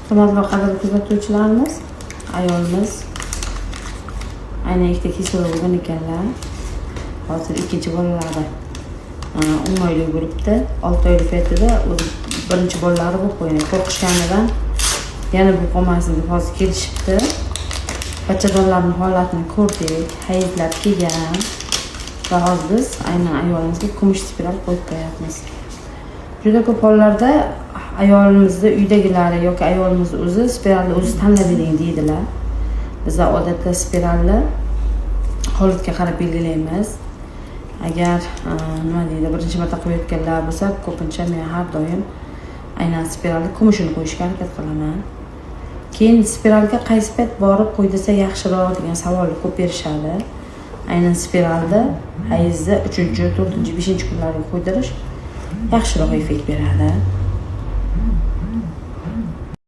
Hurmatli va qadrli kuzatuvchilarimiz, ayolimiz aynan ikkita kisloda bo'lgan ekanlar. Hozir ikkinchi bolalari 10 oylik bo'libdi. 6 oylik paytida o'zi birinchi bolalari bo'lib qo'ygan. Qo'rqishganidan yana bo'lib qolmasin deb hozir kelishibdi. Bachadonlarni holatini ko'rdik, hayzlab kelgan va hozir biz aynan ayolimizga kumush spiral qo'yib qo'yapmiz. Juda ko'p hollarda ayolimizni uydagilari yoki ayolimiz o'zi spiralni o'zi tanlab bering deydilar. Biza odatda spiralni holatga qarab belgilaymiz. Agar nima deydi, birinchi marta qo'yayotganlar bo'lsa, ko'pincha men har doim aynan spiralni kumushini qo'yishga harakat qilaman. Keyin spiralga qaysi payt borib qo'ydirsa yaxshiroq degan savolni ko'p berishadi. Aynan spiralni hayzni uchinchi, to'rtinchi, beshinchi kunlariga qo'ydirish yaxshiroq effekt beradi.